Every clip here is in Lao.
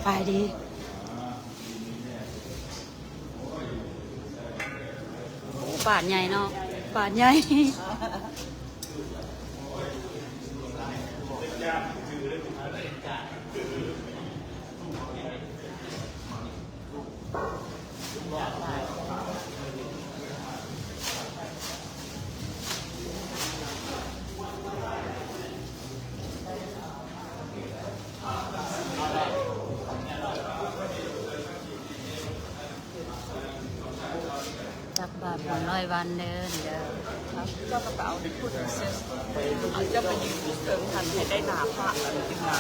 ສະບາຍດີ. ໂອ້ ບາດໃຫຍ່ເນາະ ບາດໃຫຍ່. ຕັກບາດບຸນຮ້ອຍວັນເດີ ນີ້ເດີ. ເຈົ້າກໍໄປເອົາໃນພຸ້ນເຊ ເຈົ້າໄປຢືນຢູ່ເທິງຫັ້ນ ໃຫ້ໄດ້ໜ້າພະ ເ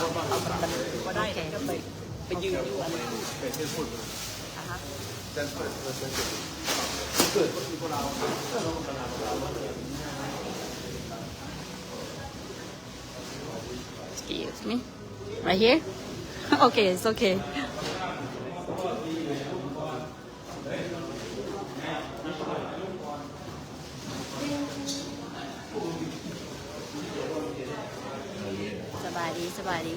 ອົາມັນບໍ່ໄດ້ ເຈົ້າໄປ ໄປຢືນຢູ່ອັນນັ້ນ. ອ່າຮະ Excuse me. Right here? Okay, it's okay. ສະບາຍດີ ສະບາຍດີ.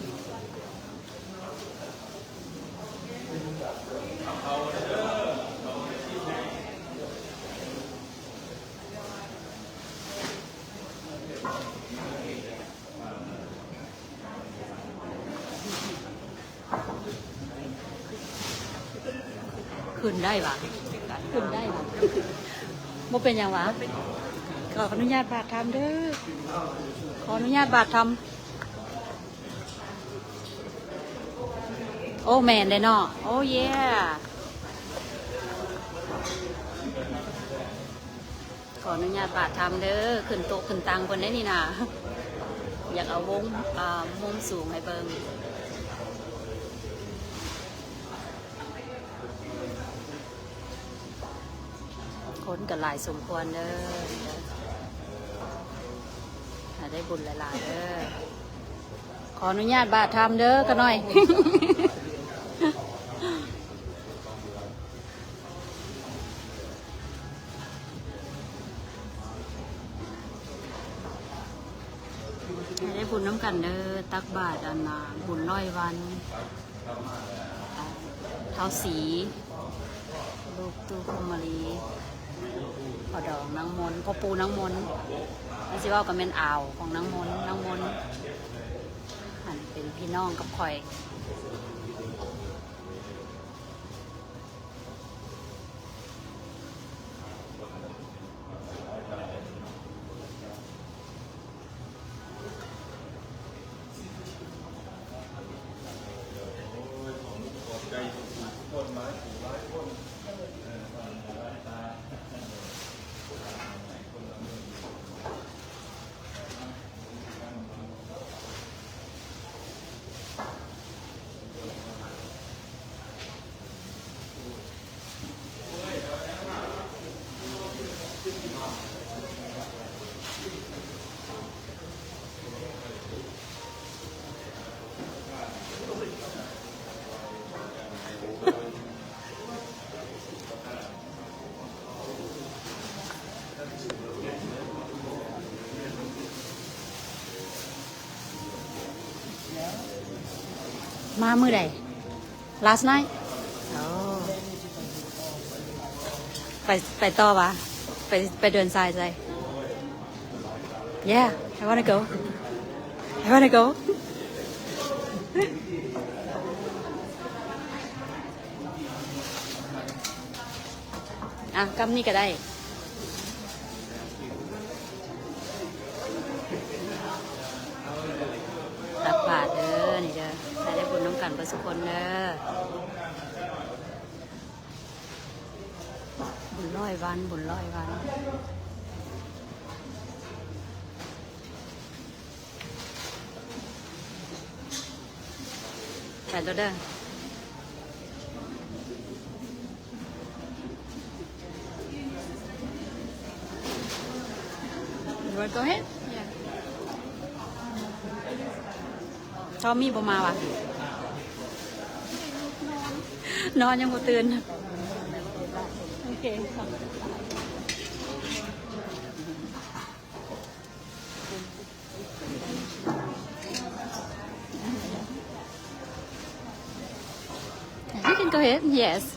ຂຶ້ນໄດ້ຫວາ? ຂຶ້ນໄດ້ຫວາ? ບໍ່ເປັນຫຍັງຫວາ? ຂໍອະນຸຍາດບາດທຳເດີ ຂໍອະນຸຍາດບາດທຳ. ໂອ້ ແມ່ນເດ້ເນາະ. ໂອ້ yeah. ຂໍອະນຸຍາດບາດທຳເດີ ຂຶ້ນໂຕະຂຶ້ນຕັ່ງເພິ່ນໄດ້ນີ້ນະ. ຢາກເອົາວົງ ອ່າ ມຸມສູງໃຫ້ເບິ່ງ. ຄົນກໍຫຼາຍສົມຄວນເດີ ໃຫ້ໄດ້ບຸນຫຼາຍໆເດີ. ຂໍອະນຸຍາດບາດທຳເດີ ຂະນ້ອຍ. ໃຫ້ໄດ້ບຸນນຳກັນເດີ ຕັກບາດອັນນ່າ ບຸນຮ້ອຍວັນ ທ້າວສີ ລູກຕູ້ພົມມະລີ ພໍ່ດອງນາງມົນ ພໍ່ປູ່ນາງມົນ ແລ້ວຊິເວົ້າກໍແມ່ນອາວຂອງນາງມົນ ນາງມົນ ອັນເປັນພີ່ນ້ອງກັບຂ້ອຍ. ມາມື້ໃດ? Last night? ໂອ້ ໄປ ໄປຕໍ່ຫວາ? ໄປ ໄປເດີນສາຍໃສ? Yeah, I wanna go. I wanna go. ອ່ະ ກຳນີ້ກໍໄດ້ ຕັກບາດເດີ ນີ້ເດີ ໃຫ້ໄດ້ບຸນນຳກັນເບິດສູ່ຄົນເດີ ບຸນຮ້ອຍວັນ ບຸນຮ້ອຍວັນ. ໄປໂລດເດີ. You wanna go ahead? Yeah. Tommy ບໍ່ມາຫວາ? ນອນ ຍັງບໍ່ຕື່ນ. ໂອເຄ. ເ Go ahead. Yes.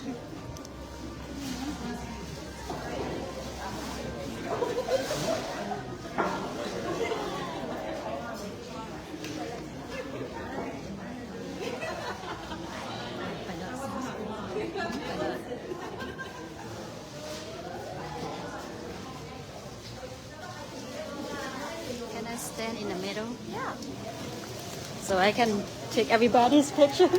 Can I stand in the middle? Yeah. So I can take everybody's picture.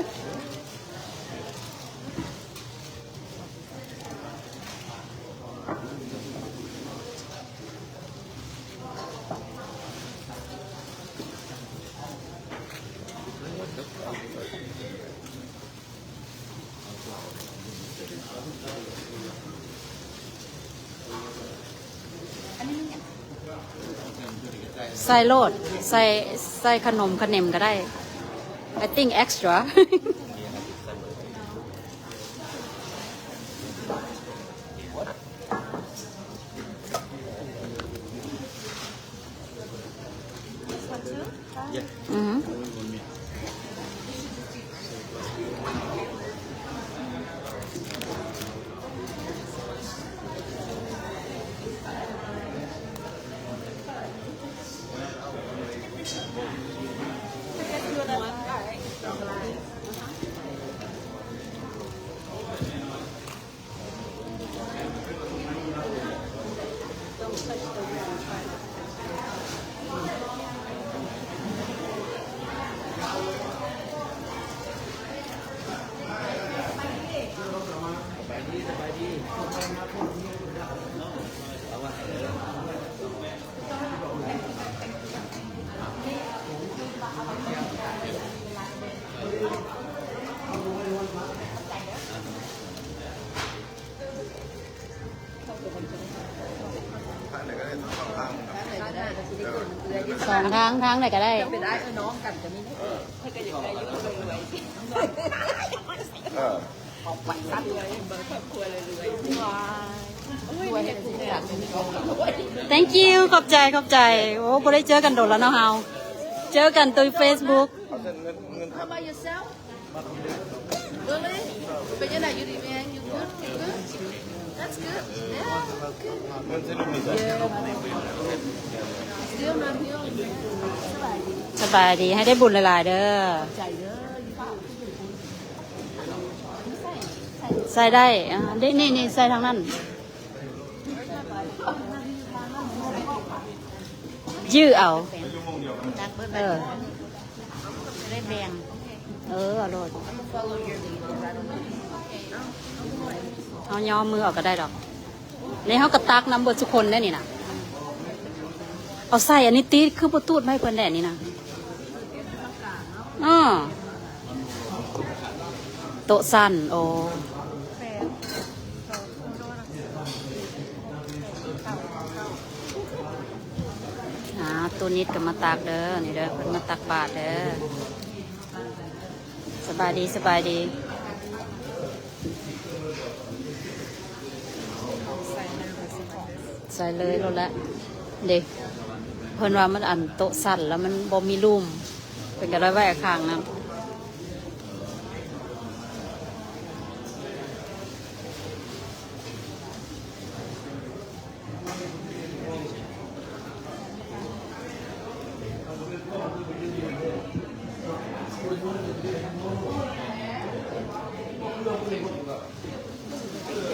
ໃສ່ໂລດ ໃສ່ ໃສ່ຂະໜົມຂະເໜັມກໍໄດ້. I think extra. ສອງທາງ ທາງໃດກໍໄດ້. ເອີ Thank you. ຂອບໃຈ ຂອບໃຈ. ໂອ້ ບໍ່ໄດ້ເຈີກັນດົນແລ້ວເນາະເຮົາ. ເຈີກັນໂດຍ Facebook. How about yourself? Really? ເປັນຈັ່ງໃດ? ຢູ່ດີມີແຮງ? You good? You good? That's good. Yeah, good. Still not healing. ສະບາຍດີ ໃຫ້ໄດ້ບຸນຫຼາຍໆເດີ. ໃສ່ໄດ້. ອ່າ ນີ້ ນີ້ ໃສ່ທາງນັ້ນ. ຢື້ເອົາ. ເອີ ໄດ້ແບ່ງ. ເອີ ເອົາໂລດ. ເຮົາຍໍມືເອົາກໍໄດ້ດອກ. ນີ້ເຮົາກໍຕັກນຳເບິດທຸກຄົນໄດ້ນີ້ນະ. ເອົາໃສ່ອັນນີ້ຕິ ຄືບໍ່ຕູດໄວ້ເພິ່ນແດ່ນີ້ນະ. ເອີ ໂຕະສັ້ນ. ໂອ້ ອ່າ ຕູນິດກໍມາຕັກເດີ. ນີ້ເດີ ເພິ່ນມາຕັກບາດເດີ. ສະບາຍດີ ສະບາຍດີ. ໃສ່ເລີຍໂລດແຫຼະ. ເດ້ ເພິ່ນວ່າມັນ ອັນ ໂຕະສັ້ນແລ້ວມັນບໍ່ມີລຸ່ມ ເພິ່ນກໍເລີຍໄວ້ຂ້າງນຳ.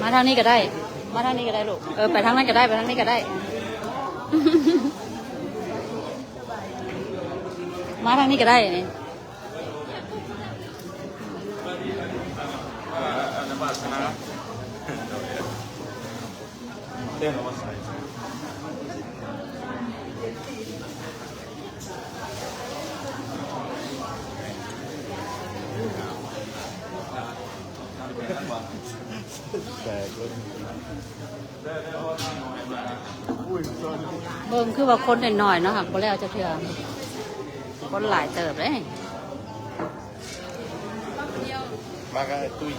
ມາທາງນີ້ກໍໄດ້ ມາທາງນີ້ກໍໄດ້ລູກ. ເອີ ໄປທາງນັ້ນກໍໄດ້ ໄປທາງນີ້ກໍໄດ້. ມາທາງນີ້ກໍໄດ້ນີ້. ເບິ່ງຄືວ່າຄົນໜ້ອຍໆເນາະ ຫາກບໍ່ແລ້ວຈັກເທື່ອ ຄົນຫຼາຍເຕີບເດ້. ມາກັບອ້າຍຕຸ້ຍ.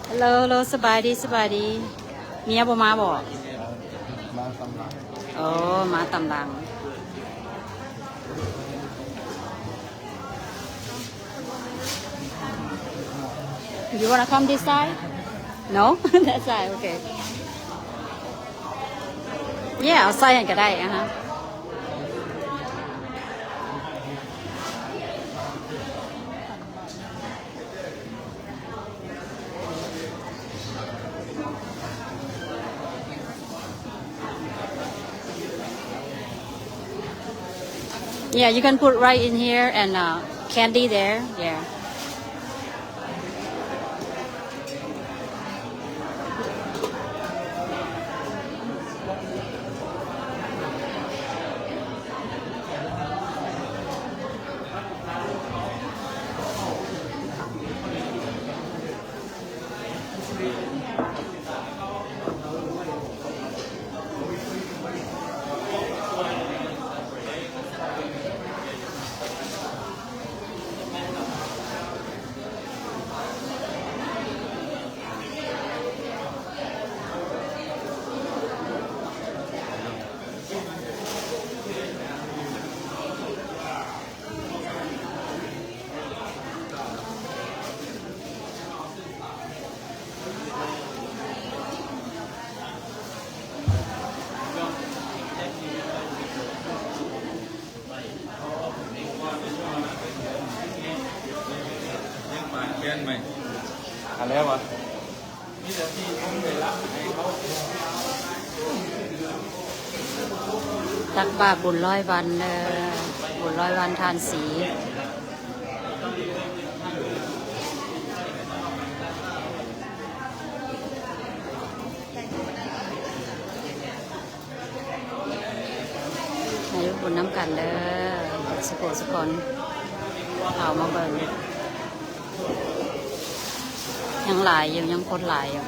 ເຮລໂລ ເຮລໂລ ສະບາຍດີ ສະບາຍດີ. ເມຍບໍ່ມາບໍ່? ມາຕາມຫຼັງ. ໂອ້ ມາຕາມຫຼັງ. You wanna come this side? No? That side, okay. Yeah, ເອົາໃສ່ຫັ້ນກໍໄດ້ ອ່າຮະ. Yeah, you can put right in here and, uh, candy there. Yeah. ອັນແລ້ວວະ ຕັກບາດບຸນຮ້ອຍວັນເດີ້ ບຸນຮ້ອຍວັນທານສີ. ໃຫ້ບຸນນຳກັນເດີ້ ສຸຂູສຸຄົນ ເຂົ້າມາເບິ່ງ ຍັງຫຼາຍຢູ່ ຍັງຄົນຫຼາຍຢູ່.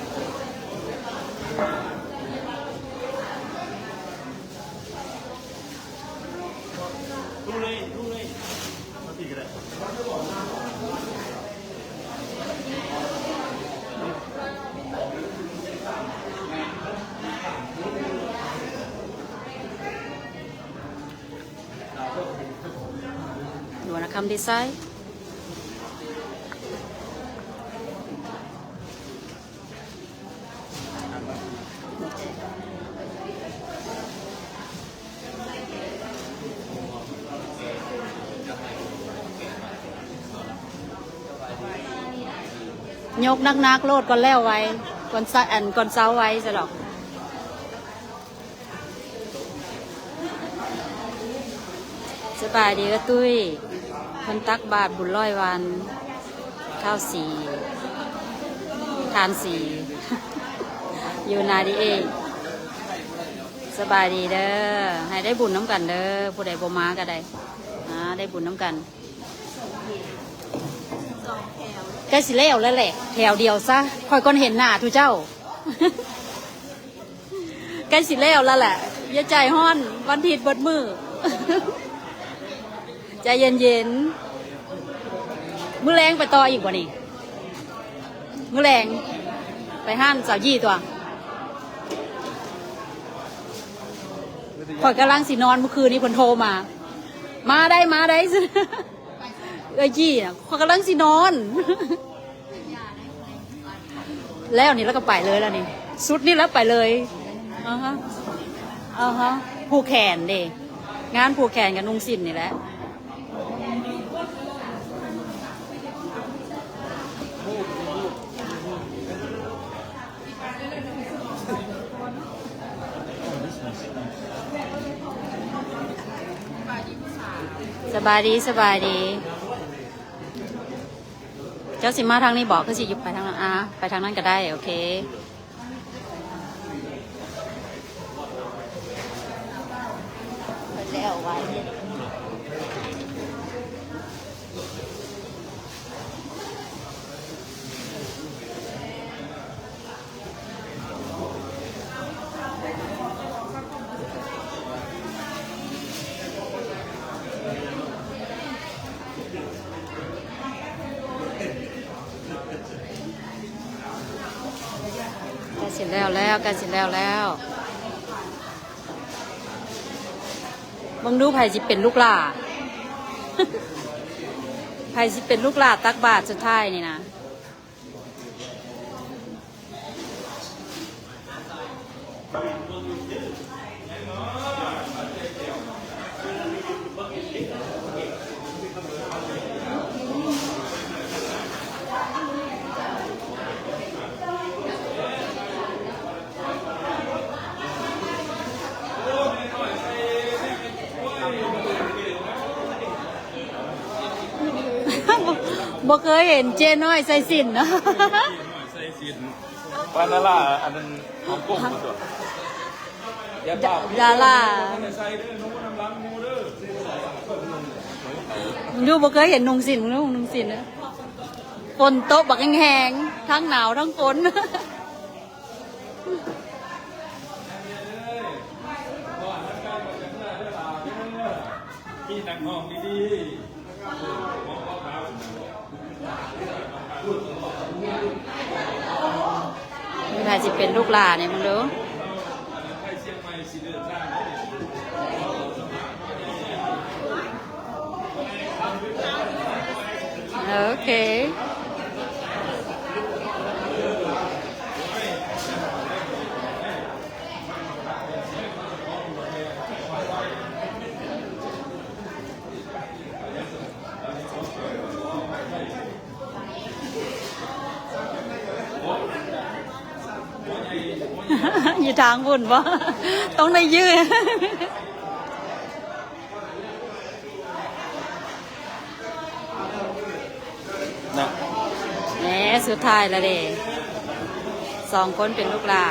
ຍົກໜັກໆໂລດ ກ່ອນແລ້ວໄວ ກ່ອນສະ ອັນ ກ່ອນເຊົາໄວຊະດອກ. ສະບາຍດີເອື້ອຍຕຸ້ຍ ເພິ່ນຕັກບາດບຸນຮ້ອຍວັນ ເຂົ້າສີ ທານສີ ຢູ່ນາດີເອ. ສະບາຍດີເດີ້ ໃຫ້ໄດ້ບຸນນຳກັນເດີ້ ຜູ້ໃດບໍ່ມາກໍໄດ້ ມາໄດ້ບຸນນຳກັນ. ໃກ້ຊິແລ້ວແລ້ວແຫຼະ ແຖວດຽວຊະ ຂ້ອຍກ່ອນເຫັນໜ້າທຸເຈົ້າ. ໃກ້ຊິແລ້ວແລ້ວແຫຼະ ຢ່າໃຈຮ້ອນ ວັນທິດເບິດມື້ ໃຈເຢັນໆ. ມື້ແລງໄປຕໍ່ອີກບໍ່ນີ້? ມື້ແລງໄປຮ້ານສາວຢີ່ຕົວະ ຂ້ອຍກຳລັງຊິນອນ ມື້ຄືນນີ້ເພິ່ນໂທມາ ມາໄດ້ ມາໄດ້ ເອື້ອຍຈີ້ນະ ຂ້ອຍກຳລັງຊິນອນ ແລ້ວນີ້ລາວກໍໄປເລີຍ ແລ້ວນີ້ ຊຸດນີ້ລາວໄປເລີຍ. ອາຮະ ອາຮະ ຜູກແຂນເດ້ ງານຜູກແຂນກັບນຸ່ງສິ້ນນີ້ແຫຼະ. ສະບາຍດີ ສະບາຍດີ. ເຈົ້າຊິມາທາງນີ້ບໍ? ຄືຊິຢູ່ໄປທາງນັ້ນ ອາ ໄປທາງນັ້ນກໍໄດ້ ໂອເຄ. ແລ້ວໄວ. ໃກ້ຊິແລ້ວແລ້ວ ໃກ້ຊິແລ້ວແລ້ວ. ເບິ່ງດູໃຜຊິເປັນລູກຫຼ້າ ໃຜຊິເປັນລູກຫຼ້າຕັກບາດສຸດທ້າຍນີ້ນະ. ບໍ່ ບໍ່ເຄີຍເຫັນເຈ້ນ້ອຍໃສ່ສິ້ນເນາະ. ໃສ່ສິ້ນ ປານາລາ ອັນນັ້ນຂອງກົມພຸ້ນຕົວະ ຢ່າປາກ ດາລາ ໃສ່ເດີ ໜູນຳຫຼັງໝູ່ເດີ. ຢູ່ ບໍ່ເຄີຍເຫັນນຸ່ງສິ້ນ ນຸ່ງ ນຸ່ງສິ້ນເດີ. ຝົນຕົກບັກແຮງໆ ທັງໜາວທັງຝົນ. ມີນັກຮ້ອງດີໆ ມີໃຜຊິເປັນລູກຫຼ້ານີ້ ເບິ່ງດູ. ໂອເຄ. ຢູ່ທາງພຸ້ນບໍ່? ຕ້ອງໄດ້ຢືນ. ນະ ແໝ ສຸດທ້າຍລະເດ ສອງຄົນເປັນລູກຫຼ້າ.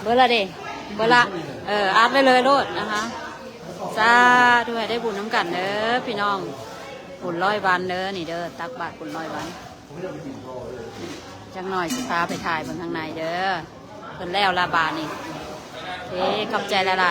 ເບີລະເດ ເບີລະ ເອີ ອັດໄວ້ເລີຍໂລດນະຄະ. ສາທຸ ໃຫ້ໄດ້ບຸນນຳກັນເດີພີ່ນ້ອງ. ບຸນຮ້ອຍວັນເດີນີ້ເດີ ຕັກບາດບຸນຮ້ອຍວັນ. ຈັກໜ່ອຍຊິພາໄປຖ່າຍເບິ່ງຂ້າງໃນເດີ. ເພິ່ນແລ້ວລະບາດນີ້. ໂອເຄ ຂອບໃຈຫຼາຍໆ.